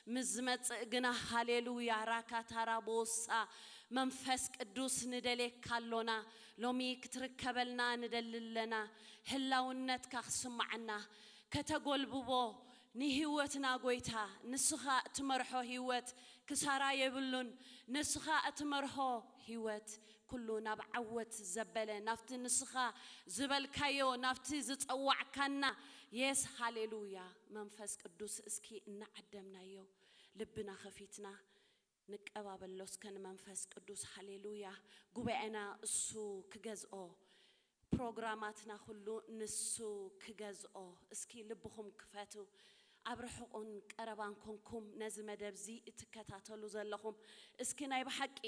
ምስ ዝመጽእ ግና፣ ሃሌሉያ፣ ራካታራ ቦሳ፣ መንፈስ ቅዱስ ንደልየካ ኣሎና። ሎሚ ክትርከበልና ንደሊ ኣለና። ህላውነትካ ክስማዓና፣ ከተጎልብቦ ንህይወትና ጎይታ፣ ንስኻ እትመርሖ ህይወት ክሳራ የብሉን። ንስኻ እትመርሖ ህይወት ኩሉ ናብ ዓወት ዘበለ፣ ናብቲ ንስኻ ዝበልካዮ፣ ናብቲ ዝጸዋዕካና። የስ፣ ሃሌሉያ። መንፈስ ቅዱስ እስኪ እናዓደምናዮ፣ ልብና ከፊትና ንቀባበሎ እስከ ንመንፈስ ቅዱስ። ሃሌሉያ። ጉባኤና እሱ ክገዝኦ፣ ፕሮግራማትና ኩሉ ንሱ ክገዝኦ። እስኪ ልብኹም ክፈቱ። ኣብ ርሑቕን ቀረባን ኮንኩም ነዚ መደብ እዚ እትከታተሉ ዘለኹም፣ እስኪ ናይ ብሓቂ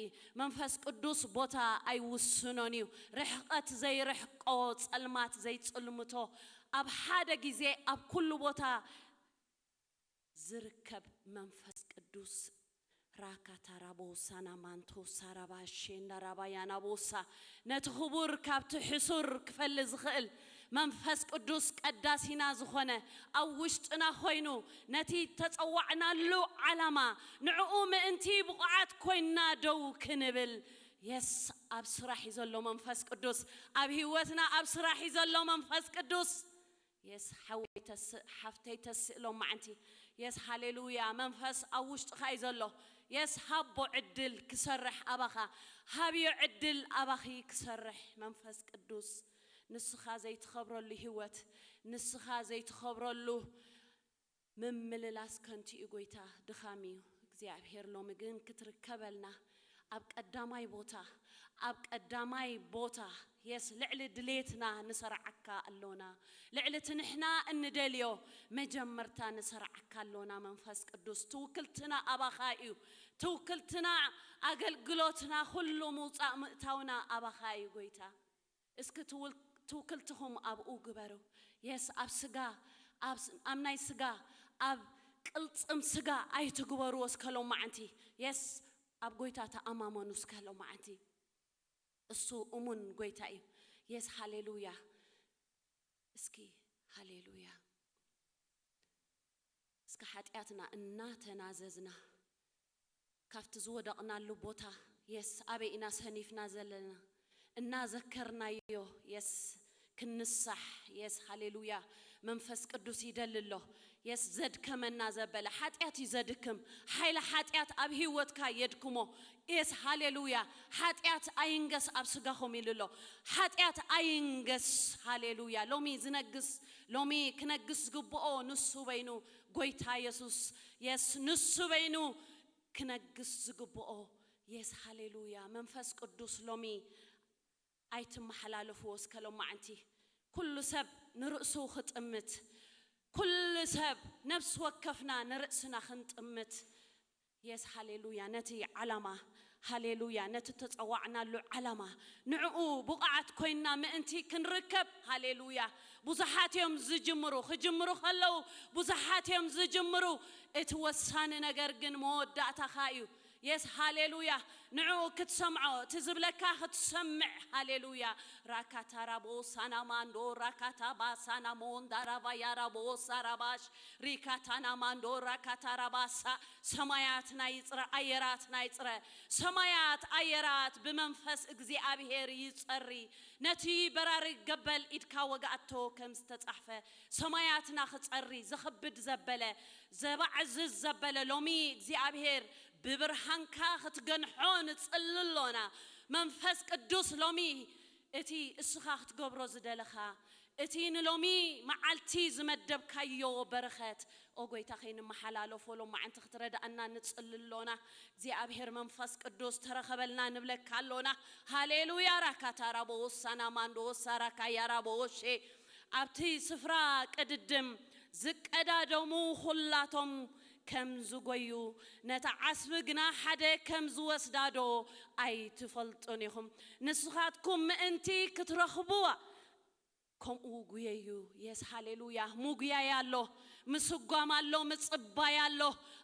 መንፈስ ቅዱስ ቦታ ኣይውስኖን እዩ። ርሕቐት ዘይርሕቆ፣ ጸልማት ዘይጽልምቶ፣ ኣብ ሓደ ግዜ ኣብ ኩሉ ቦታ ዝርከብ መንፈስ ቅዱስ። ራካታ ራቦ ሳና ማንቶ ሳራባ ሼንዳ ራባ ያና ቦሳ፣ ነቲ ክቡር ካብቲ ሕሱር ክፈሊ ዝኽእል መንፈስ ቅዱስ ቀዳሲና ዝኾነ ኣብ ውሽጥና ኮይኑ፣ ነቲ ተጸዋዕናሉ ዓላማ፣ ንዕኡ ምእንቲ ብቑዓት ኮይንና ደው ክንብል። የስ፣ ኣብ ስራሕ እዩ ዘሎ መንፈስ ቅዱስ። ኣብ ህይወትና ኣብ ስራሕ እዩ ዘሎ መንፈስ ቅዱስ። የስ፣ ሓወይ ተስእ፣ ሓፍተይ ተስእ ሎማዓንቲ። የስ፣ ሃሌሉያ። መንፈስ ኣብ ውሽጥኻ እዩ ዘሎ። የስ፣ ሃቦ ዕድል ክሰርሕ ኣባኻ። ሃብዮ ዕድል ኣባኺ ክሰርሕ መንፈስ ቅዱስ። ንስኻ ዘይትኸብረሉ ህይወት፣ ንስኻ ዘይትኸብረሉ ምምልላስ ከንቱ እዩ ጎይታ፣ ድኻም እዩ። እግዚኣብሔር ሎሚ ግን ክትርከበልና ኣብ ቀዳማይ ቦታ፣ ኣብ ቀዳማይ ቦታ፣ የስ፣ ልዕሊ ድሌትና ንሰርዓካ ኣሎና። ልዕሊ እቲ ንሕና እንደልዮ መጀመርታ ንሰርዓካ ኣሎና። መንፈስ ቅዱስ ትውክልትና ኣባኻ እዩ። ትውክልትና፣ ኣገልግሎትና፣ ኩሉ ምውጻእ ምእታውና ኣባኻ እዩ ጎይታ። እስኪ ትውል-፣ ትውክልትኹም ኣብኡ ግበሩ። የስ፣ ኣብ ስጋ፣ ኣብ ስ-፣ ኣብ ናይ ስጋ፣ ኣብ ቅልጽም ስጋ ኣይትግበርዎ እስከ ሎማዓንቲ። የስ፣ ኣብ ጎይታ ተኣማመኑ እስከ ሎማዓንቲ። እሱ እሙን ጎይታ እዩ። የስ፣ ሃሌሉያ። እስኪ ሃሌሉያ። እስከ ሓጢኣትና እናተናዘዝና፣ ካብቲ ዝወደቕናሉ ቦታ፣ የስ፣ ኣበይ ኢና ሰኒፍና ዘለና እናዘከርናዮ፣ የስ፣ ክንሳሕ። የስ፣ ሃሌሉያ። መንፈስ ቅዱስ ይደሊ ኣሎ። የስ፣ ዘድከመና ዘበለ ሓጢኣት እዩ ዘድክም። ሓይሊ ሓጢኣት ኣብ ህይወትካ የድክሞ። የስ፣ ሃሌሉያ። ሓጢኣት ኣይንገስ ኣብ ስጋኹም ኢሉ ኣሎ። ሓጢኣት ኣይንገስ። ሃሌሉያ። ሎሚ ዝነግስ፣ ሎሚ ክነግስ ዝግብኦ ንሱ በይኑ፣ ጎይታ የሱስ። የስ፣ ንሱ በይኑ ክነግስ ዝግብኦ። የስ፣ ሃሌሉያ። መንፈስ ቅዱስ ሎሚ ኣይትመሓላለፍዎ እስከ ሎማዓንቲ። ኩሉ ሰብ ንርእሱ ክጥምት፣ ኩሉ ሰብ፣ ነፍሲ ወከፍና ንርእስና ክንጥምት። የስ፣ ሃሌሉያ። ነቲ ዓላማ፣ ሃሌሉያ፣ ነቲ ተጸዋዕናሉ ዓላማ፣ ንዕኡ ብቑዓት ኮይንና ምእንቲ ክንርከብ። ሃሌሉያ። ብዙሓት እዮም ዝጅምሩ፣ ክጅምሩ ከለዉ ብዙሓት እዮም ዝጅምሩ። እቲ ወሳኒ ነገር ግን መወዳእታኻ እዩ። የስ፣ ሃሌሉያ። ንዕኡ ክትሰምዖ፣ እቲ ዝብለካ ክትሰምዕ። ሃሌሉያ። ራካታ ራቦ ሳና ማንዶ ራካታ ባሳና ሞንዳ ራባ ያራቦ ሳራባሽ ሪካታና ማንዶ ራካታ ራባሳ። ሰማያት ናይ ጽረ፣ ኣየራት ናይ ጽረ። ሰማያት ኣየራት ብመንፈስ እግዚኣብሔር ይጸሪ። ነቲ በራሪ ገበል ኢድካ ወጋኣቶ ከም ዝተጻሕፈ፣ ሰማያትና ክጸሪ ዘኽብድ ዘበለ፣ ዘባዕዝዝ ዘበለ ሎሚ እግዚኣብሔር ብብርሃንካ ክትገንሖ ንጽሊ ኣሎና። መንፈስ ቅዱስ ሎሚ እቲ እስኻ ክትገብሮ ዝደለኻ፣ እቲ ንሎሚ መዓልቲ ዝመደብካዮ በረኸት፣ ኦ ጎይታ፣ ከይንመሓላለፎ ሎማዓንቲ ክትረድኣና ንጽሊ ኣሎና። እግዚኣብሔር መንፈስ ቅዱስ ተረኸበልና ንብለካ ኣሎና። ሃሌሉያ። ራካታ ራቦ ወሳና ማንዶ ወሳ ራካያ ራቦ ወሼ። ኣብቲ ስፍራ ቅድድም ዝቀዳደሙ ኹላቶም ከም ዝጎዩ፣ ነታ ዓስቢ ግና ሓደ ከም ዝወስዳዶ ኣይትፈልጡን ኢኹም። ንስኻትኩም ምእንቲ ክትረኽብዋ ከምኡ ጉየዩ። የስ፣ ሃሌሉያ። ምጉያይ ኣሎ፣ ምስጓም ኣሎ፣ ምጽባይ ኣሎ።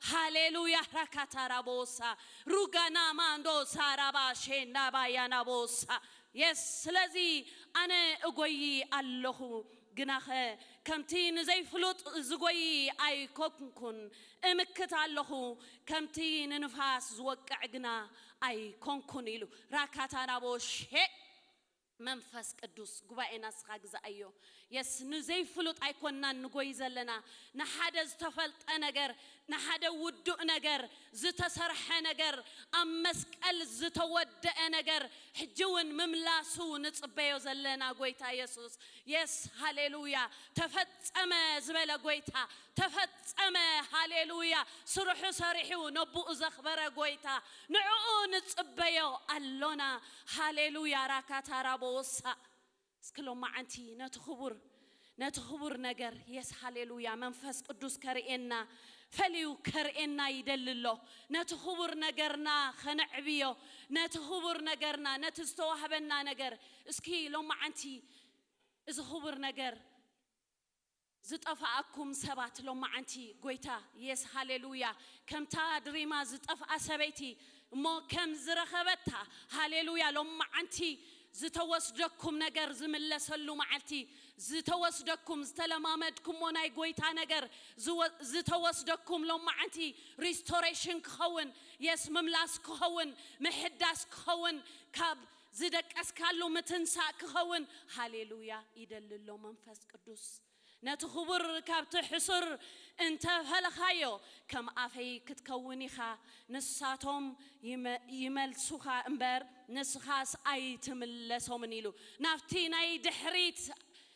ሃሌሉያ። ራካታ ራቦሳ ሩጋና ማንዶ ሳራባ ሼንዳ ባያና ቦሳ። የስ፣ ስለዚ ኣነ እጎይ ኣለኹ፣ ግናኸ ከምቲ ንዘይፍሉጥ ዝጎይ ኣይኮንኩን፣ እምክት ኣለኹ፣ ከምቲ ንንፋስ ዝወቅዕ ግና ኣይኮንኩን ኢሉ። ራካታናቦሼ መንፈስ ቅዱስ ጉባኤና እስኻ ግዛኣዮ። የስ ንዘይፍሉጥ ኣይኮንናን ንጎይ ዘለና፣ ንሓደ ዝተፈልጠ ነገር፣ ንሓደ ውዱእ ነገር፣ ዝተሰርሐ ነገር፣ ኣብ መስቀል ዝተወደአ ነገር ሕጂ እውን ምምላሱ ንጽበዮ ዘለና ጎይታ የሱስ። የስ ሃሌሉያ። ተፈጸመ ዝበለ ጎይታ፣ ተፈጸመ። ሃሌሉያ። ስርሑ ሰሪሑ ነብኡ ዘኽበረ ጎይታ፣ ንዕኡ ንጽበዮ ኣሎና። ሃሌሉያ። ራካታራቦሳ እስኪ ሎማዓንቲ ነቲ ክቡር ነቲ ክቡር ነገር የስ ሃሌሉያ መንፈስ ቅዱስ ከርእየና፣ ፈልዩ ከርእየና ይደሊ ኣሎ። ነቲ ክቡር ነገርና ኸነዕብዮ፣ ነቲ ክቡር ነገርና፣ ነቲ ዝተዋህበና ነገር እስኪ ሎማዓንቲ እዚ ክቡር ነገር ዝጠፋኣኩም ሰባት ሎማዓንቲ ጎይታ የስ ሃሌሉያ ከምታ ድሪማ ዝጠፍኣ ሰበይቲ እሞ ከም ዝረኸበታ ሃሌሉያ ሎማዓንቲ ዝተወስደኩም ነገር ዝምለሰሉ መዓልቲ ዝተወስደኩም ዝተለማመድኩሞ ናይ ጎይታ ነገር ዝተወስደኩም ሎማዓንቲ ሪስቶሬሽን ክኸውን የስ ምምላስ ክኸውን ምሕዳስ ክኸውን ካብ ዝደቀስካሉ ምትንሳእ ክኸውን ሃሌሉያ ይደሊ ኣሎ መንፈስ ቅዱስ። ነቲ ክቡር ካብቲ ሕሱር እንተ ፈለኻዮ ከም ኣፈይ ክትከውን ኢኻ። ንሳቶም ይመልሱኻ እምበር ንስኻስ ኣይትምለሶምን ኢሉ ናብቲ ናይ ድሕሪት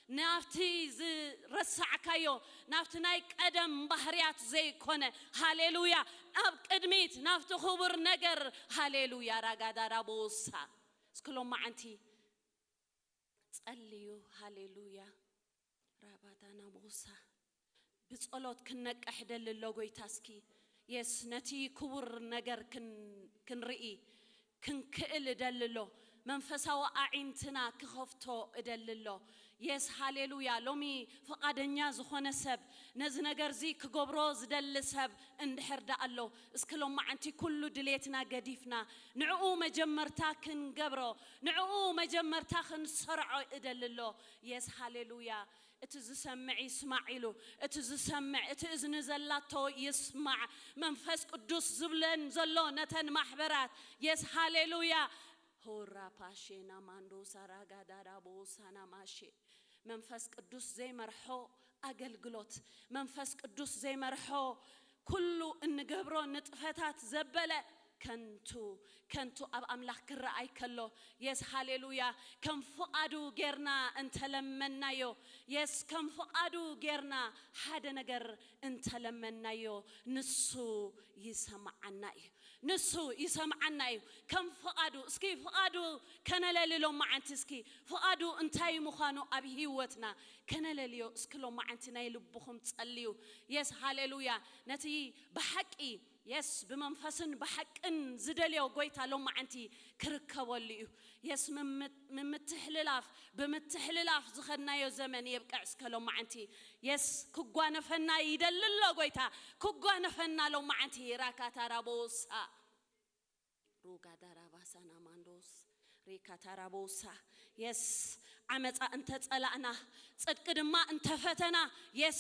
ናብቲ ዝረሳዕካዮ ናብቲ ናይ ቀደም ባህርያት ዘይኮነ ሃሌሉያ ናብ ቅድሚት ናብቲ ክቡር ነገር ሃሌሉያ ራጋዳራቦሳ እስኪ ሎማዓንቲ ጸልዩ ሃሌሉያ ራባታና ቦሳ ብጸሎት ክንነቅሕ ደሊ ኣሎ ጎይታ እስኪ የስ ነቲ ክቡር ነገር ክንርኢ ክንክእል እደሊ ኣሎ መንፈሳዊ ኣዒንትና ክኸፍቶ እደሊ ኣሎ የስ ሃሌሉያ ሎሚ ፈቓደኛ ዝኾነ ሰብ ነዚ ነገር እዚ ክገብሮ ዝደሊ ሰብ እንድሕር ደኣ ኣሎ እስኪ ሎማዓንቲ ኩሉ ድሌትና ገዲፍና ንዕኡ መጀመርታ ክንገብሮ ንዕኡ መጀመርታ ክንሰርዖ እደሊ ኣሎ የስ ሃሌሉያ እቲ ዝሰምዕ ይስማዕ ኢሉ እቲ ዝሰምዕ እቲ እዝኒ ዘላቶ ይስማዕ መንፈስ ቅዱስ ዝብለን ዘሎ ነተን ማሕበራት የስ ሃሌሉያ ሆራ ፓሼና ማንዶ ሳራጋ ዳዳቦ ሳና ማሼ መንፈስ ቅዱስ ዘይመርሖ ኣገልግሎት መንፈስ ቅዱስ ዘይመርሖ ኩሉ እንገብሮ ንጥፈታት ዘበለ ከንቱ ከንቱ ኣብ ኣምላኽ ክረኣይ ከሎ የስ ሃሌሉያ ከም ፍቓዱ ጌርና እንተለመናዮ የስ ከም ፍቓዱ ጌርና ሓደ ነገር እንተለመናዮ ንሱ ይሰምዓና እዩ ንሱ ይሰምዓና እዩ ከም ፍቓዱ እስኪ ፍቓዱ ከነለሊ ሎማዓንቲ እስኪ ፍቓዱ እንታይ ምዃኑ ኣብ ህይወትና ከነለልዮ እስኪ ሎማዓንቲ ናይ ልብኹም ጸልዩ የስ ሃሌሉያ ነቲ ብሓቂ የስ ብመንፈስን ብሓቅን ዝደልዮ ጎይታ ሎማዓንቲ ክርከበሉ እዩ የስ ምምትሕልላፍ ብምትሕልላፍ ዝኸድናዮ ዘመን የብቅዕ እስከ ሎማዓንቲ የስ ክጓነፈና ይደሊ ኣሎ ጎይታ ክጓነፈና ሎማዓንቲ ራካታራቦሳ ሩጋ ዳራባሳና ማንዶስ ሪካ ታራቦሳ የስ ዓመፃ እንተፀላእና ፅድቂ ድማ እንተፈተና የስ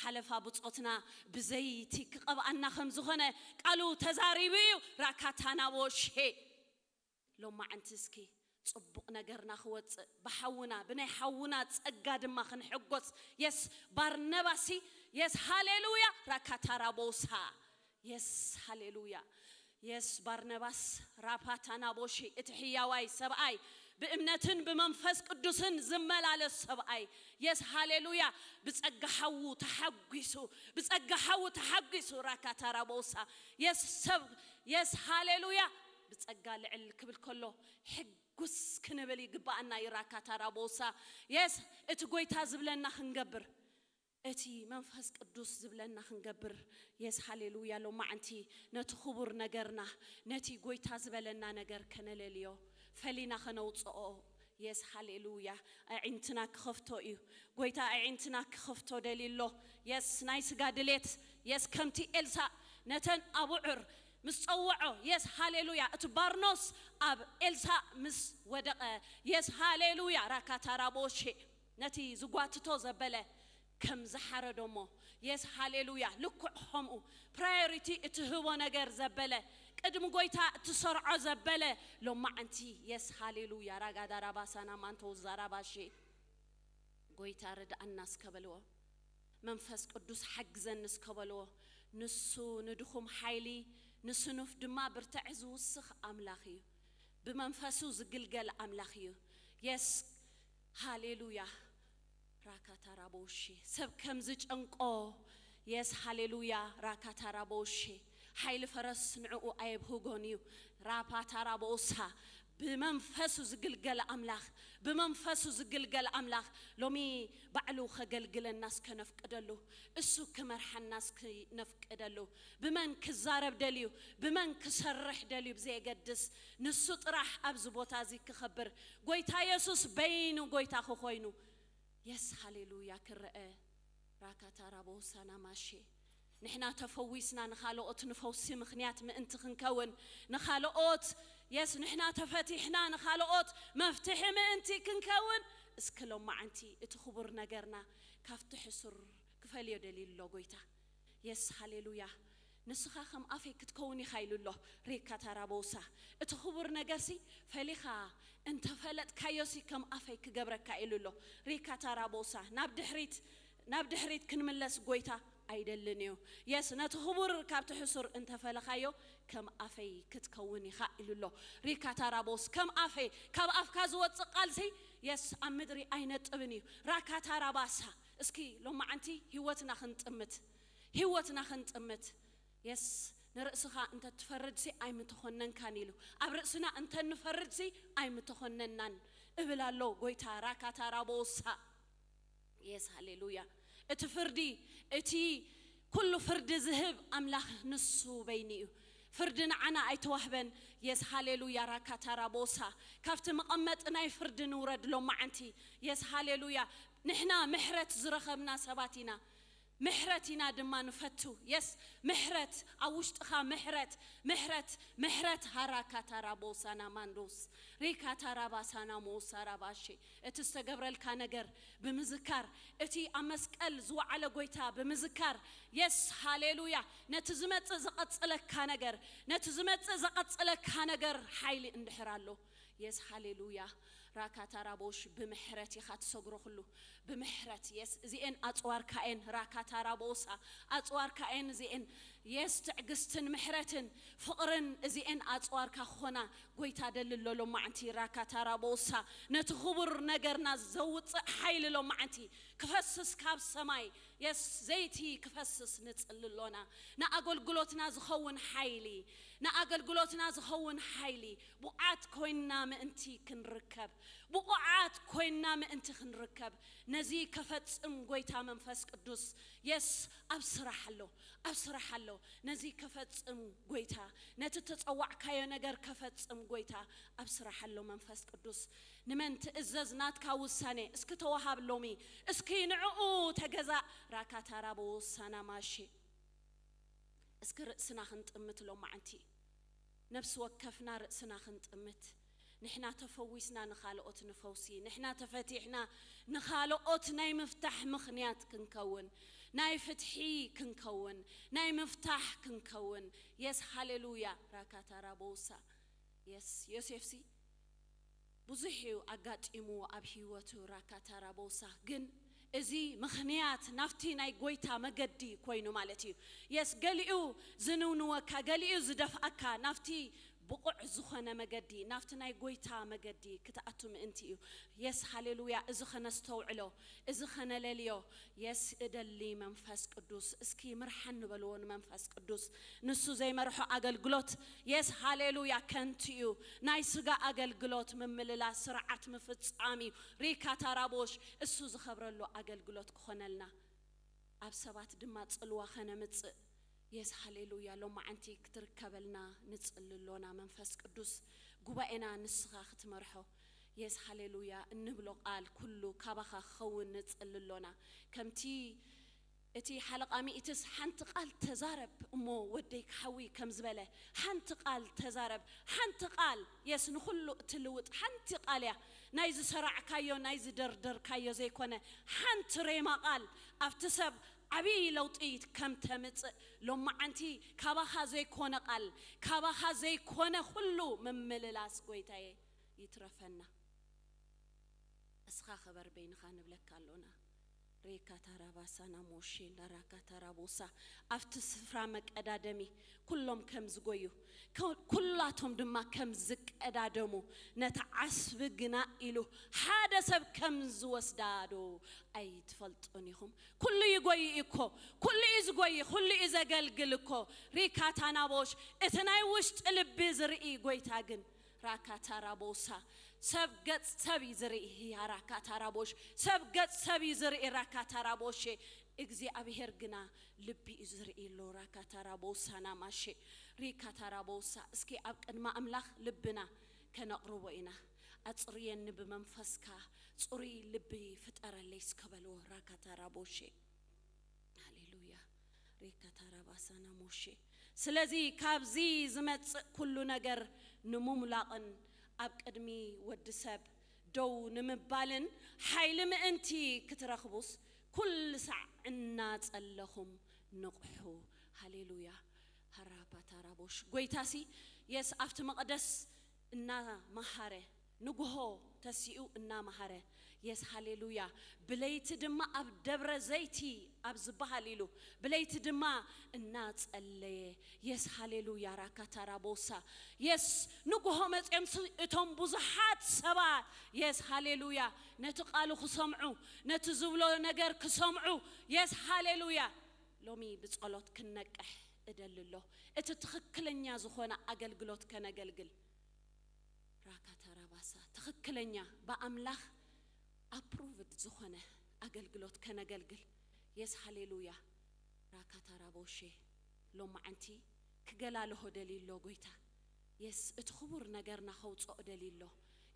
ሓለፋ ብፆትና ብዘይቲ ክቐብኣና ከም ዝኾነ ቃሉ ተዛሪቡ እዩ ራካታናቦሼ ሎማዓንቲ እስኪ ፅቡቕ ነገርና ክወፅእ ብሓውና ብናይ ሓውና ፀጋ ድማ ክንሕጎስ የስ ባርነባሲ የስ ሃሌሉያ ራካታራቦሳ የስ ሃሌሉያ የስ ባርነባስ ራፓታናቦሺ እቲ ሕያዋይ ሰብኣይ ብእምነትን ብመንፈስ ቅዱስን ዝመላለስ ሰብኣይ የስ ሃሌሉያ ብጸጋ ሓዉ ተሓጒሱ ብጸጋ ሓዉ ተሓጒሱ ራካታራቦሳ የስ ሰብ የስ ሃሌሉያ ብጸጋ ልዕል ክብል ከሎ ሕጉስ ክንብል ይግባኣና እዩ ራካታራቦሳ የስ እቲ ጎይታ ዝብለና ክንገብር እቲ መንፈስ ቅዱስ ዝብለና ክንገብር የስ ሃሌሉያ ሎማዓንቲ ነቲ ክቡር ነገርና ነቲ ጎይታ ዝበለና ነገር ከነለልዮ ፈሊና ከነውፅኦ የስ ሃሌሉያ ኣዒንትና ክኸፍቶ እዩ ጎይታ ኣዒንትና ክኸፍቶ ደልዩ ኣሎ የስ ናይ ስጋ ድሌት የስ ከምቲ ኤልሳ ነተን ኣቡዑር ምስ ጸውዖ የስ ሃሌሉያ እቲ ባርኖስ ኣብ ኤልሳ ምስ ወደቐ የስ ሃሌሉያ ራካታራቦሼ ነቲ ዝጓትቶ ዘበለ ከም ዝሓረዶ እሞ፣ የስ ሃሌሉያ። ልኩዕ ከምኡ ፕራዮሪቲ እትህቦ ነገር ዘበለ፣ ቅድሚ ጎይታ እትሰርዖ ዘበለ፣ ሎማዓንቲ የስ ሃሌሉያ። ራጋዳራባሳና ማንተው ዛራባሺ ጎይታ ርድኣና እስከ በልዎ። መንፈስ ቅዱስ ሓግዘኒ እስከ በልዎ። ንሱ ንድኹም ሓይሊ፣ ንስኑፍ ድማ ብርትዒ ዝውስኽ ኣምላኽ እዩ። ብመንፈሱ ዝግልገል ኣምላኽ እዩ። የስ ሃሌሉያ። ራካታራቦሼ ሰብ ከም ዝጨንቆ፣ የስ ሃሌሉያ። ራካታራቦሼ ሓይሊ ፈረስ ንዕኡ ኣየብህጎን እዩ። ራፓታራቦሳ ብመንፈሱ ዝግልገል ኣምላኽ፣ ብመንፈሱ ዝግልገል ኣምላኽ ሎሚ ባዕሉ ከገልግለና እስከ ነፍቅደሉ፣ እሱ ክመርሓና እስከ ነፍቅደሉ። ብመን ክዛረብ ደልዩ፣ ብመን ክሰርሕ ደልዩ ብዘየገድስ፣ ንሱ ጥራሕ ኣብዚ ቦታ እዚ ክኸብር፣ ጎይታ የሱስ በይኑ ጎይታ ክኾይኑ። የስ ሃሌሉያ። ክረአ ራካታራቦሳና ማሼ ንሕና ተፈዊስና ንኻልኦት ንፈውሲ ምኽንያት ምእንቲ ክንከውን፣ ንኻልኦት የስ ንሕና ተፈቲሕና ንኻልኦት መፍትሒ ምእንቲ ክንከውን፣ እስኪ ሎማዓንቲ እቲ ክቡር ነገርና ካብቲ ሕሱር ክፈልዮ ደልዩ ኣሎ ጎይታ። የስ ሃሌሉያ። ንስኻ ከም ኣፈይ ክትከውን ኢኻ ኢሉ ኣሎ። ሪካ ታራቦሳ እቲ ክቡር ነገርሲ ፈሊኻ እንተፈለጥካዮሲ ከም ኣፈይ ክገብረካ ኢሉ ኣሎ። ሪካ ታራቦሳ ናብ ድሕሪት ናብ ድሕሪት ክንምለስ ጎይታ ኣይደልን እዩ። የስ ነቲ ክቡር ካብቲ ሕሱር እንተፈለኻዮ ከም ኣፈይ ክትከውን ኢኻ ኢሉ ኣሎ። ሪካ ታራቦስ ከም ኣፈይ ካብ ኣፍካ ዝወፅእ ቃልሲ የስ ኣብ ምድሪ ኣይነጥብን እዩ። ራካ ታራባሳ እስኪ ሎማዓንቲ ህይወትና ክንጥምት ህይወትና ክንጥምት የስ ንርእስኻ እንተ ትፈርድሲ ኣይምተኾነንካን ኢሉ ኣብ ርእስና እንተ ንፈርድሲ ኣይምተኾነናን እብል ኣሎ ጎይታ። ራካ ታራቦሳ የስ ሃሌሉያ። እቲ ፍርዲ እቲ ኩሉ ፍርዲ ዝህብ ኣምላኽ ንሱ በይኑ እዩ። ፍርዲ ንዓና ኣይተዋህበን። የስ ሃሌሉያ። ራካ ታራቦሳ ካብቲ መቐመጢ ናይ ፍርዲ ንውረድ ሎማዓንቲ። የስ ሃሌሉያ። ንሕና ምሕረት ዝረኸብና ሰባት ኢና። ምሕረት ኢና ድማ ንፈቱ። የስ ምሕረት ኣብ ውሽጥኻ ምሕረት ምሕረት ምሕረት ሃራካ ታራቦሳና ማንዶስ ሪካ ታራባሳና ሞሳራባሼ እቲ ዝተገብረልካ ነገር ብምዝካር እቲ ኣብ መስቀል ዝወዓለ ጎይታ ብምዝካር የስ ሃሌሉያ። ነቲ ዝመጽእ ዘቐጽለካ ነገር ነቲ ዝመጽእ ዘቐጽለካ ነገር ሓይሊ እንድሕር ኣሎ የስ ሃሌሉያ። ራካታራቦሽ ብምሕረት ኢኻ ትሰግሮ ኩሉ ብምሕረት የስ እዚኤን ኣጽዋርካ እየን። ራካታራቦሳ ኣጽዋርካ እየን እዚኤን የስ ትዕግስትን ምሕረትን ፍቕርን እዚኤን ኣጽዋርካ ክኾና ጎይታ ደሊ ኣሎ። ሎማዓንቲ ራካታራቦሳ ነቲ ክቡር ነገርና ዘውፅእ ሓይሊ ሎማዓንቲ ክፈስስ ካብ ሰማይ የስ ዘይቲ ክፈስስ ንጽሊ ኣሎና። ንኣገልግሎትና ዝኸውን ሓይሊ ንኣገልግሎትና ዝኸውን ሓይሊ ብቑዓት ኮይንና ምእንቲ ክንርከብ ብቑዓት ኮይንና ምእንቲ ክንርከብ ነዚ ከፈጽም ጎይታ መንፈስ ቅዱስ የስ ኣብ ስራሕ ኣሎ ኣብ ስራሕ ኣሎ። ነዚ ከፈጽም ጎይታ ነቲ ተጸዋዕካዮ ነገር ከፈጽም ጎይታ ኣብ ስራሕ ኣሎ መንፈስ ቅዱስ። ንመን ትእዘዝ ናትካ ውሳኔ እስኪ ተዋሃብ ሎሚ እስኪ ንዕኡ ተገዛእ። ራካታራ ብውሳና ማሺ እስኪ ርእስና ክንጥምት ሎማዓንቲ ነፍሲ ወከፍና ርእስና ክንጥምት ንሕና ተፈዊስና ንኻልኦት ንፈውሲ ንሕና ተፈቲሕና ንኻልኦት ናይ ምፍታሕ ምኽንያት ክንከውን ናይ ፍትሒ ክንከውን ናይ ምፍታሕ ክንከውን የስ ሃሌሉያ። ራካታራ ቦሳ የስ ዮሴፍሲ ብዙሕ እዩ ኣጋጢሙ ኣብ ህይወቱ ራካታራ ቦሳ ግን እዚ ምኽንያት ናብቲ ናይ ጎይታ መገዲ ኮይኑ ማለት እዩ። የስ ገሊኡ ዝንውንወካ ገሊኡ ዝደፍኣካ ናብቲ ብቑዕ ዝኾነ መገዲ ናብቲ ናይ ጎይታ መገዲ ክትኣቱ ምእንቲ እዩ። የስ ሃሌሉያ። እዚ ኸነስተውዕሎ እዚ ኸነለልዮ የስ እደሊ መንፈስ ቅዱስ እስኪ ምርሓን ንበልዎ ንመንፈስ ቅዱስ ንሱ ዘይመርሖ ኣገልግሎት የስ ሃሌሉያ ከንቲ እዩ። ናይ ስጋ ኣገልግሎት ምምልላ ስርዓት ምፍጻም እዩ። ሪካ ታራቦሽ እሱ ዝኸብረሉ ኣገልግሎት ክኾነልና ኣብ ሰባት ድማ ጽልዋ ኸነምጽእ የስ ሃሌሉያ ሎማዓንቲ ክትርከበልና ንጽሊ ኣሎና መንፈስ ቅዱስ ጉባኤና ንስኻ ክትመርሖ የስ ሃሌሉያ እንብሎ ቃል ኩሉ ካባኻ ክኸውን ንጽሊ ኣሎና ከምቲ እቲ ሓለቓ ሚእትስ ሓንቲ ቃል ተዛረብ እሞ ወደይ ክሓዊ ከም ዝበለ ሓንቲ ቃል ተዛረብ። ሓንቲ ቃል የስ ንኹሉ እትልውጥ ሓንቲ ቃል እያ። ናይ ዝሰራዕካዮ ናይ ዝደርደርካዮ ዘይኮነ ሓንቲ ሬማ ቃል ኣብቲ ሰብ ዓብዪ ለውጢ ከም ተምጽእ ሎማዓንቲ ካባኻ ዘይኮነ ቃል ካባኻ ዘይኮነ ኩሉ ምምልላስ ጎይታየ ይትረፈና። እስኻ ክበር በይንኻ ንብለካ ኣሎና። ሬካ ታራባሳና ሞሼ እንዳራካ ታራቦሳ ኣብቲ ስፍራ መቀዳደሚ ኩሎም ከም ዝጎዩ ኩላቶም ድማ ከም ዝቀዳደሙ ነቲ ዓስቢ ግና ኢሉ ሓደ ሰብ ከም ዝወስዳ ዶ ኣይትፈልጡን ኢኹም? ኩሉ ይጎይ እኮ ኩሉ እዩ ዝጎይ ኩሉ እዩ ዘገልግል እኮ። ሪካ ታናቦሽ እቲ ናይ ውሽጢ ልቢ ዝርኢ ጎይታ ግን ራካ ታራቦሳ ሰብ ገጽ ሰብ እዩ ዝርኢ። ያ ራካ ታራቦሽ ሰብ ገጽ ሰብ እዩ ዝርኢ። ራካ ታራቦሼ እግዚኣብሔር ግና ልቢ እዩ ዝርኢ ኣሎ። ራካ ታራቦሳ ናማሼ ሪካ ታራቦሳ እስኪ ኣብ ቅድሚ ኣምላኽ ልብና ከነቕርቦ ኢና። ኣጽርየኒ ብመንፈስካ ጽሩይ ልቢ ፍጠረለይ እስከ በልዎ። ራካ ታራቦሼ ሃሌሉያ ሬካ ታራባሳና ሞሼ። ስለዚ ካብዚ ዝመጽእ ኩሉ ነገር ንምምላቕን ኣብ ቅድሚ ወዲ ሰብ ደው ንምባልን ሓይሊ ምእንቲ ክትረኽቡስ ኩሉ ሳዕ እናጸለኹም ንቕሑ። ሃሌሉያ ሃራፓታራቦሽ ጎይታሲ የስ ኣብቲ መቕደስ እናመሃረ ንጉሆ ተሲኡ እናመሃረ የስ ሃሌሉያ ብለይቲ ድማ ኣብ ደብረ ዘይቲ ኣብ ዝበሃል ኢሉ ብለይቲ ድማ እናጸለየ የስ ሃሌሉያ ራካታራቦሳ የስ ንጉሆ መጽዮም እቶም ብዙሓት ሰባት የስ ሃሌሉያ ነቲ ቃሉ ክሰምዑ ነቲ ዝብሎ ነገር ክሰምዑ የስ ሃሌሉያ ሎሚ ብጸሎት ክነቅሕ እደሊ ኣሎ እቲ ትኽክለኛ ዝኾነ ኣገልግሎት ከነገልግል ራካታራባሳ ትኽክለኛ ብኣምላኽ ኣፕሩቭድ ዝኾነ ኣገልግሎት ከነገልግል የስ ሃሌሉያ ራካታራቦሼ ሎማዓንቲ ክገላልሆ ደልዩ ኣሎ ጎይታ የስ እቲ ክቡር ነገርና ከውፅኦ ደልዩ ኣሎ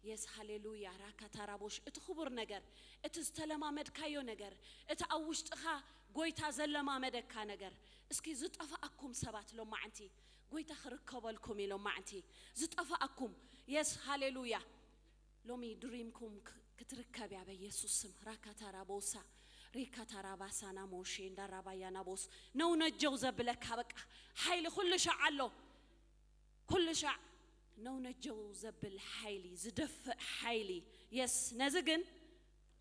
የስ ሃሌሉያ ራካታራቦሽ እቲ ክቡር ነገር እቲ ዝተለማመድካዮ ነገር እቲ ኣብ ውሽጥኻ ጎይታ ዘለማመደካ ነገር እስኪ ዝጠፋኣኩም ሰባት ሎማዓንቲ ጎይታ ክርከበልኩም እዩ ሎማዓንቲ ዝጠፋኣኩም የስ ሃሌሉያ ሎሚ ድሪምኩም ክትርከብ እያ በየሱስ ስም ራካታራቦሳ ሪካታራባሳና ሞሼ እንዳራባያና ቦስ ነው ነጀው ዘብለካ በቃ ሓይሊ ኩሉ ሻዕ ኣሎ ኩሉ ሻዕ ነው ነጀው ዘብል ሓይሊ ዝደፍእ ሓይሊ የስ ነዚ ግን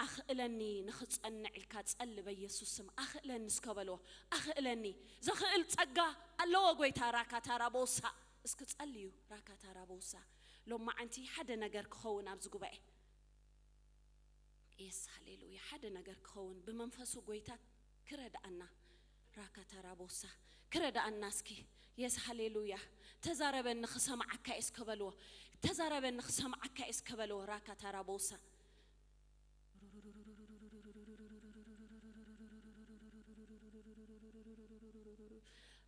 ኣኽእለኒ ንኽጸንዕ ኢልካ ጸሊ በየሱስ ስም ኣኽእለኒ እስከ በልዎ ኣኽእለኒ ዘኽእል ጸጋ ኣለዎ ጎይታ ራካታራቦሳ እስኪ ጸልዩ ራካታራቦሳ ሎማዓንቲ ሓደ ነገር ክኸውን ኣብዚ ጉባኤ የስ ሃሌሉያ ሓደ ነገር ክኸውን ብመንፈሱ ጎይታ ክረድኣና ራካታራቦሳ ክረድኣና እስኪ የስ ሃሌሉያ ተዛረበኒ ክሰምዓካ እየ እስከ በልዎ ተዛረበኒ ክሰምዓካ እየ እስከ በልዎ ራካታራቦሳ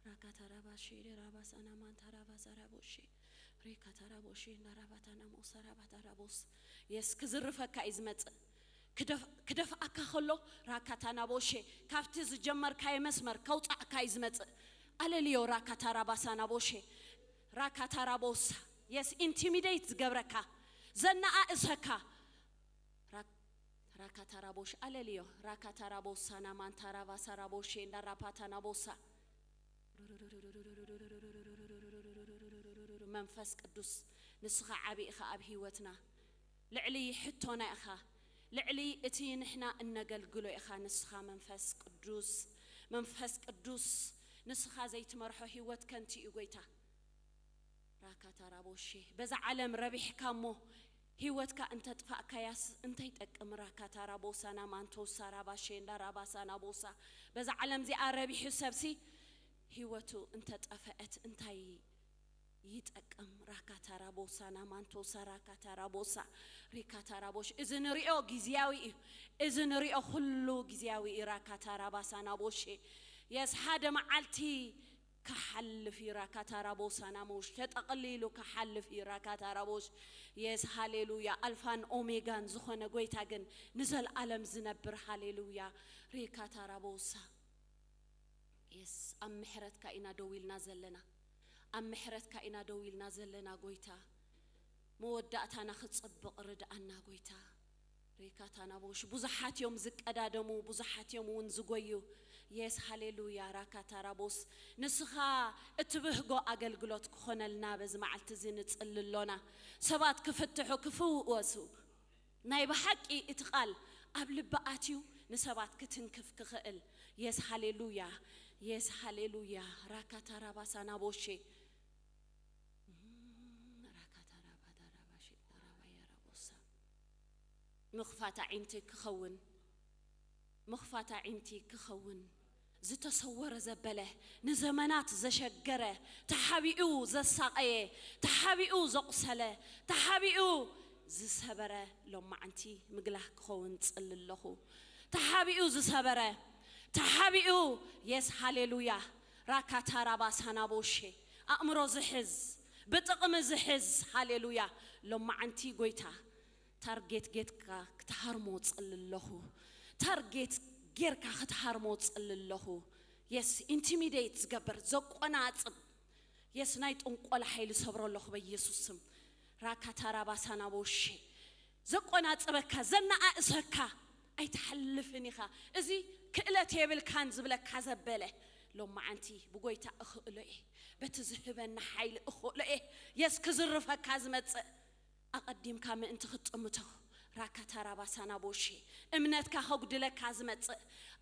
ራካታራባሼ ራባሳናማንታራባዛራቦሼ ሬካታራቦሼ ናራባታናሞሰራባታራቦስ የስ ክዝርፈካ እዩ ዝመጽእ ክደፍኣካ ከሎ ራካታናቦሼ ካብቲ ዝጀመርካዮ መስመር ከውፃዕካ እዩ ዝመፅእ ኣለልዮ ራካታራባሳናቦሼ ራካታራቦሳ የስ ኢንቲሚዴት ዝገብረካ ዘነኣእሰካ ራካታራቦሽ ኣለልዮ ራካታራቦሳና ማንታራባሳራቦሼ እንዳራፓታናቦሳ መንፈስ ቅዱስ ንስኻ ዓቢ ኢኻ ኣብ ህይወትና ልዕሊ ሕቶና ኢኻ ልዕሊ እቲ ንሕና እነገልግሎ ኢኻ ንስኻ መንፈስ ቅዱስ መንፈስ ቅዱስ ንስኻ ዘይትመርሖ ህይወት ከንቲ እዩ ጎይታ ራካታራቦሼ በዛ ዓለም ረቢሕካ እሞ ህይወትካ እንተጥፋእካያስ እንታይ ይጠቅም ራካታራቦሳና ማንቶሳ ራባሼ እንዳ ራባሳና ቦሳ በዛ ዓለም እዚኣ ረቢሑ ሰብሲ ህይወቱ እንተጠፈአት እንታይ ይጠቅም ራካታራቦሳ ናማንቶሳ ራካታራቦሳ ሪካታራቦሽ እዚ ንሪኦ ግዝያዊ እዩ እዚ ንሪኦ ኩሉ ግዝያዊ እዩ ራካታራባሳ ናቦሼ የስ ሓደ መዓልቲ ክሓልፍ እዩ ራካታራቦሳ ናሞሽ ተጠቕሊሉ ክሓልፍ እዩ ራካታራቦሽ የስ ሃሌሉያ ኣልፋን ኦሜጋን ዝኾነ ጎይታ ግን ንዘለኣለም ዝነብር ሃሌሉያ ሪካታራቦሳ የስ ኣብ ምሕረትካ ኢና ደው ኢልና ዘለና። ኣብ ምሕረትካ ኢና ደው ኢልና ዘለና ጎይታ። መወዳእታና ክጽብቕ ርድኣና ጎይታ። ሬካታናቦሽ ብዙሓት እዮም ዝቀዳደሙ፣ ብዙሓት እዮም እውን ዝጎዩ። የስ ሃሌሉያ። ራካታራቦስ ንስኻ እትብህጎ ኣገልግሎት ክኾነልና በዚ መዓልቲ እዚ ንጽሊ ኣሎና። ሰባት ክፍትሑ ክፍወሱ ናይ ብሓቂ እቲ ቃል ኣብ ልቢ ኣትዩ ንሰባት ክትንክፍ ክኽእል። የስ ሃሌሉያ። የስ ሃሌሉያ። ራካታራባሳናቦሼ ራካታራባዳራባሼ ራባያራቦሳ ምኽፋት ኣዒንቲ ክኸውን ምኽፋት ኣዒንቲ ክኸውን ዝተሰወረ ዘበለ ንዘመናት ዘሸገረ ተሓቢኡ ዘሳቐየ ተሓቢኡ ዘቑሰለ ተሓቢኡ ዝሰበረ ሎማዓንቲ ምግላህ ክኸውን ጽሊ ኣለኹ። ተሓቢኡ ዝሰበረ ተሓቢኡ የስ ሃሌሉያ ራካታራባ ሳናቦሼ ኣእምሮ ዝሕዝ ብጥቕሚ ዝሕዝ ሃሌሉያ ሎማዓንቲ ጎይታ ታርጌት ጌትካ ክትሃርሞ ጽሊ ኣለኹ። ታርጌት ጌርካ ክትሃርሞ ጽሊ ኣለኹ። የስ ኢንቲሚዴት ዝገብር ዘቆናጽብ የስ ናይ ጥንቆላ ሓይሊ ሰብሮ ኣለኹ በኢየሱስ ስም። ራካታራባሳናቦሼ ዘቆናጽበካ ዘነኣእሰካ ኣይትሓልፍን ኢኻ። እዚ ክእለት የብልካን ዝብለካ ዘበለ ሎማዓንቲ ብጎይታ እኽእሎ እየ። በቲ ዝህበና ሓይሊ እኽእሎ እየ። የስ ክዝርፈካ ዝመጽእ ኣቐዲምካ ምእንቲ ክትጥምቶ ራካታራባሳናቦሼ እምነትካ ከጉድለካ ዝመጽእ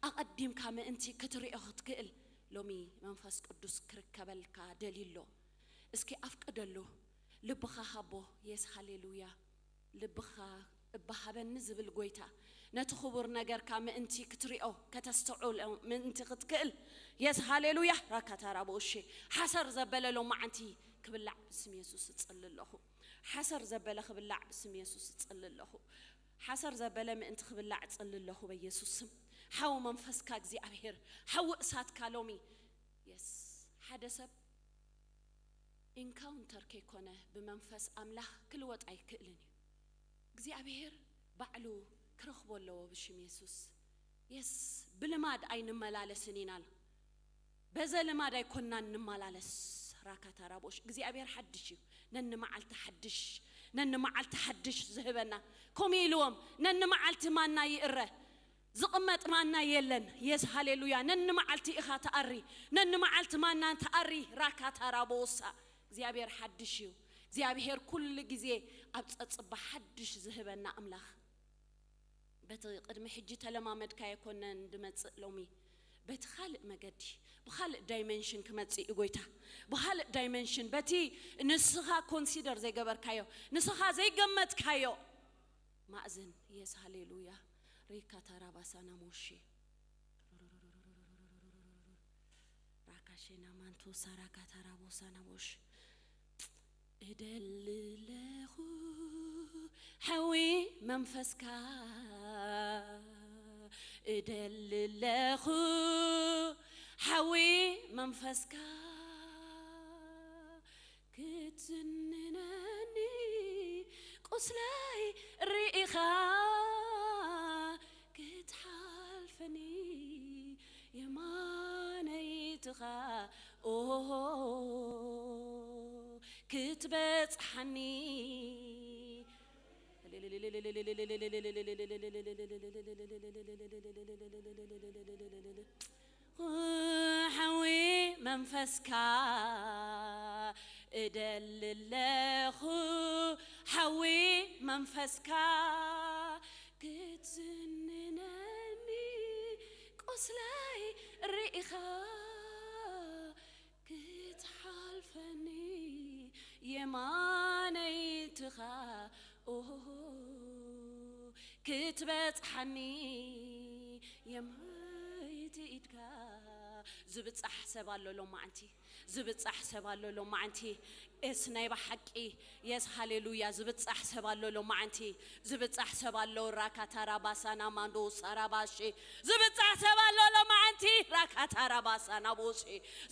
ኣቐዲምካ ምእንቲ ክትሪኦ ክትክእል ሎሚ መንፈስ ቅዱስ ክርከበልካ ደልዩ ኣሎ። እስኪ ኣፍቅደሉ። ልብኻ ሃቦ። የስ ሃሌሉያ። ልብኻ እባ ሃበኒ ዝብል ጎይታ ነቲ ክቡር ነገርካ ምእንቲ ክትሪኦ ከተስተውዕሎ ምእንቲ ክትክእል የስ ሃሌሉያ። ራካታራቦሼ ሓሰር ዘበለ ሎማዓንቲ ክብላዕ ብስም የሱስ እጽሊ ኣለኹ። ሓሰር ዘበለ ክብላዕ ብስም የሱስ እጽሊ ኣለኹ። ሓሰር ዘበለ ምእንቲ ክብላዕ እጽሊ ኣለኹ በኢየሱስ ስም። ሓው መንፈስካ እግዚኣብሔር ሓዊ እሳትካ ሎሚ የስ ሓደ ሰብ ኢንካውንተር ከይኮነ ብመንፈስ ኣምላኽ ክልወጥ ኣይክእልን እዩ። እግዚኣብሔር ባዕሉ ክረኽቦ ኣለዎ ብሽም የሱስ። የስ ብልማድ ኣይንመላለስን ኢና። በዘ ልማድ ኣይኮንናን ንመላለስ። ራካታራቦሽ እግዚኣብሔር ሓድሽ እዩ። ነንመዓልቲ ሓድሽ ነንመዓልቲ ሓድሽ ዝህበና ከምኡ ኢልዎም ነንመዓልቲ ማና ይእረ ዝቕመጥ ማና የለን። የስ ሃሌሉያ። ነንመዓልቲ ኢኻ ተኣሪ ነንመዓልቲ ማና ተኣሪ። ራካታራቦሳ እግዚኣብሔር ሓድሽ እዩ። እግዚኣብሔር ኩሉ ግዜ ኣብ ጸጽባ ሓድሽ ዝህበና ኣምላኽ በቲ ቅድሚ ሕጂ ተለማመድካዮ ኮነን ድመጽእ ሎሚ በቲ ካልእ መገዲ ብኻልእ ዳይመንሽን ክመጽእ እዩ ጎይታ። ብኻልእ ዳይመንሽን በቲ ንስኻ ኮንሲደር ዘይገበርካዮ ንስኻ ዘይገመትካዮ ማእዝን የስ ሃሌሉያ። ሪካ ታራባሳና ሞሼ ራካሼና ማንቶሳ ራካ ታራቦሳና ሞሽ እደሊ ኣለኹ ሓዊ መንፈስካ እደሊ ኣለኹ ሓዊ መንፈስካ ክትስንነኒ ቁስለይ ርኢኻ ክትሓልፈኒ የማነይትኻ ኦሆ ክትበጽሓኒ ሓዊ መንፈስካ እደሊ ኣለኹ ሓዊ መንፈስካ ክትስንነኒ ቁስለይ ርኢኻ ክትሓልፈኒ የማነይትኻ ኦሆ ክትበጽሓኒ የማይቲ ኢድካ ዝብጻሕ ሰብ ኣሎ ሎማዓንቲ ዝብጻሕ ሰብ ኣሎ ሎማዓንቲ ኤስ ናይ ብሓቂ የስ ሃሌሉያ ዝብጻሕ ሰብ ኣሎ ሎማዓንቲ ዝብጻሕ ሰብ ኣሎ ራካ ታራባሳና ማንዶ ሳራባሼ ዝብጻሕ ሰብ ኣሎ ሎማዓንቲ ራካ ታራባሳና ቦሼ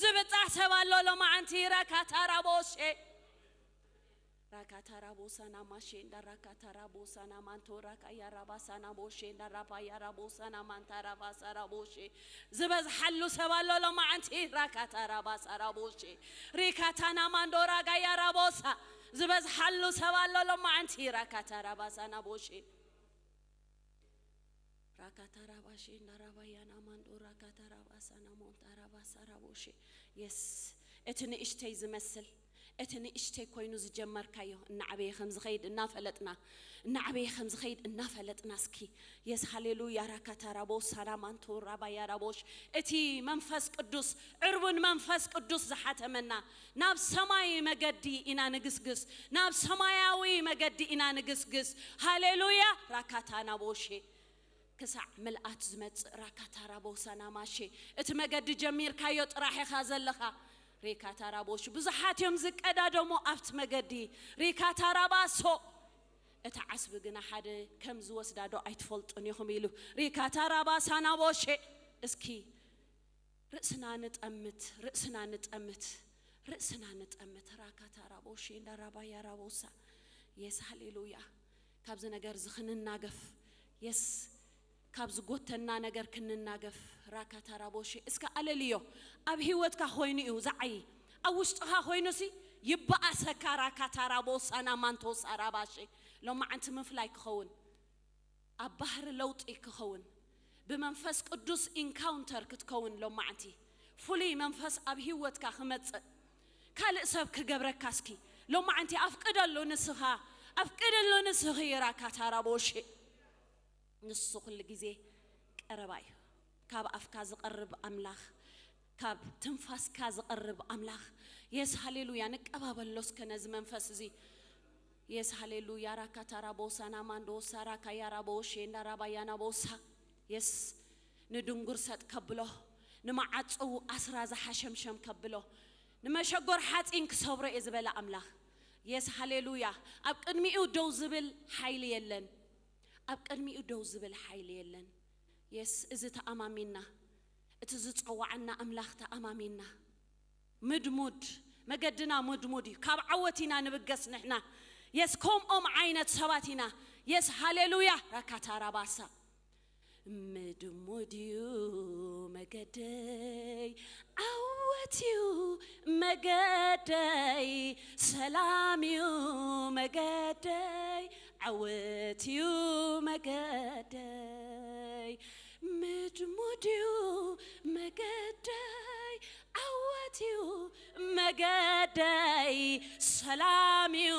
ዝብጻሕ ሰብ ኣሎ ሎማዓንቲ ራካ ታራቦሼ ራካታራቦሳና ማሼ እንዳ ራካታራቦሳና ማንቶ ራካያራባሳና ቦሼ እንዳ ራባያራቦሳና ማንታራባሳራ ቦሼ ዝበዝሓሉ ሰብ ኣሎ ሎማዓንቲ። ራካታራባሳራ ቦሼ ሪካታና ማንዶ ራጋያራቦሳ ዝበዝሓሉ ሰብ ኣሎ ሎማዓንቲ። ራካታራባሳና ቦሼ ራካታራባሼ እንዳ ራባያና ማንዶ ራካታራባሳና ሞንታራባሳራ ቦሼ የስ እቲ ንእሽተይ ዝመስል እቲ ንእሽተይ ኮይኑ ዝጀመርካዮ እናዓበየ ከም ዝኸይድ እናፈለጥና እናዓበየ ከም ዝኸይድ እናፈለጥና እስኪ የስ ሃሌሉያ ራካታራቦ ሳናማንቶ ራባያራቦሽ እቲ መንፈስ ቅዱስ ዕርቡን መንፈስ ቅዱስ ዝሓተመና ናብ ሰማይ መገዲ ኢና ንግስግስ ናብ ሰማያዊ መገዲ ኢና ንግስግስ ሃሌሉያ ራካታናቦሼ ክሳዕ ምልኣት ዝመጽእ ራካታራቦ ሳናማሼ እቲ መገዲ ጀሚርካዮ ጥራሕ ኢኻ ዘለኻ ሬካታራቦሽ ብዙሓት እዮም ዝቀዳደሙ ኣብቲ መገዲ ሪካታራባሶ እቲ ዓስቢ ግና ሓደ ከም ዝወስዳ ዶ ኣይትፈልጡን ኢኹም ኢሉ ሪካታራባ ሳናቦሼ እስኪ ርእስና ንጠምት ርእስና ንጠምት ርእስና ንጠምት ራካታራቦሼ እንዳራባያ ራቦሳ የስ ሃሌሉያ ካብዚ ነገር እዚ ክንናገፍ የስ ካብ ዝጎተና ነገር ክንናገፍ ራካታራቦሼ እስከ ኣለልዮ ኣብ ህይወትካ ኮይኑ እዩ ዝዓይ ኣብ ውሽጥኻ ኮይኑሲ ይበኣሰካ ራካታራቦሳና ማንቶሳ ራባሼ ሎማዓንቲ ምፍላይ ክኸውን ኣብ ባህሪ ለውጢ ክኸውን ብመንፈስ ቅዱስ ኢንካውንተር ክትከውን ሎማዓንቲ ፍሉይ መንፈስ ኣብ ህይወትካ ክመጽእ ካልእ ሰብ ክገብረካ እስኪ ሎማዓንቲ ኣፍቅደሉ ንስኻ ኣፍቅደሉ ንስኺ ራካታራቦሼ ንሱ ኩሉ ግዜ ቀረባ እዩ ካብ ኣፍካ ዝቐርብ ኣምላኽ ካብ ትንፋስካ ዝቐርብ ኣምላኽ የስ ሃሌሉያ ንቀባበሎ እስከ ነዚ መንፈስ እዚ የስ ሃሌሉያ ራካታራ ቦሳ ናማንዶ ሳራ ካያራ ቦሼ እንዳራ ባያና ቦሳ የስ ንድንጉር ሰጥ ከብሎ ንመዓፅው ኣስራ ዝሓሸምሸም ከብሎ ንመሸጎር ሓፂን ክሰብሮ እየ ዝበለ ኣምላኽ የስ ሃሌሉያ ኣብ ቅድሚኡ ደው ዝብል ሓይሊ የለን ኣብ ቅድሚኡ ደው ዝብል ሓይሊ የለን የስ እዚ ተኣማሚና እቲ ዝፀዋዓና ኣምላኽ ተኣማሚና ምድሙድ መገድና ምድሙድ እዩ ካብ ዓወት ኢና ንብገስ ንሕና የስ ከምኦም ዓይነት ሰባት ኢና የስ ሃሌሉያ ራካታራባሳ ምድሙድ እዩ መገደይ ዓወት እዩ መገደይ ሰላም እዩ መገደይ ዓወት እዩ መገደይ ምድሙድ እዩ መገደይ ዓወት እዩ መገደይ ሰላም እዩ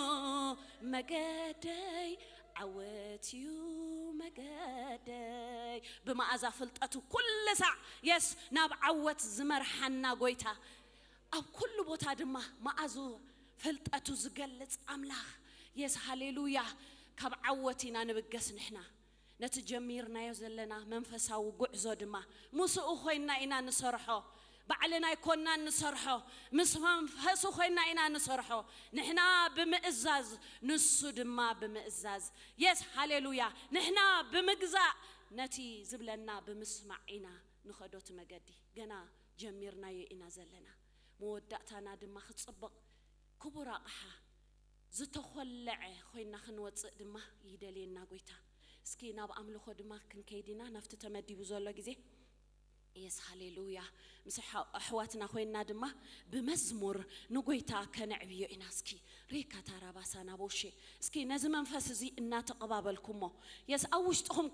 መገደይ ዓወት እዩ መገደይ ብመኣዛ ፍልጠቱ ኩሉ ሳዕ የስ ናብ ዓወት ዝመርሓና ጎይታ ኣብ ኩሉ ቦታ ድማ መኣዙ ፍልጠቱ ዝገልጽ ኣምላኽ የስ ሃሌሉያ ካብ ዓወት ኢና ንብገስ ንሕና ነቲ ጀሚርናዮ ዘለና መንፈሳዊ ጉዕዞ ድማ ምስኡ ኮይንና ኢና ንሰርሖ ባዕልና ኣይኮንና ንሰርሖ ምስ መንፈሱ ኮይንና ኢና ንሰርሖ ንሕና ብምእዛዝ ንሱ ድማ ብምእዛዝ የስ ሃሌሉያ ንሕና ብምግዛእ ነቲ ዝብለና ብምስማዕ ኢና ንኸዶ እቲ መገዲ ገና ጀሚርናዮ ኢና ዘለና መወዳእታና ድማ ክፅብቕ ክቡር ኣቕሓ ዝተኾለዐ ኮይና ክንወፅእ ድማ ይደልየና ጎይታ እስኪ ናብ ኣምልኾ ድማ ክንከይድ ኢና ናብቲ ተመዲቡ ዘሎ ግዜ የስ ሃሌሉያ ምስ ኣሕዋትና ኮይና ድማ ብመዝሙር ንጎይታ ከነዕብዮ ኢና እስኪ ሬካ ታራባሳ ናቦሼ እስኪ ነዚ መንፈስ እዚ እናተቐባበልኩሞ የስ ኣብ ውሽጥኹም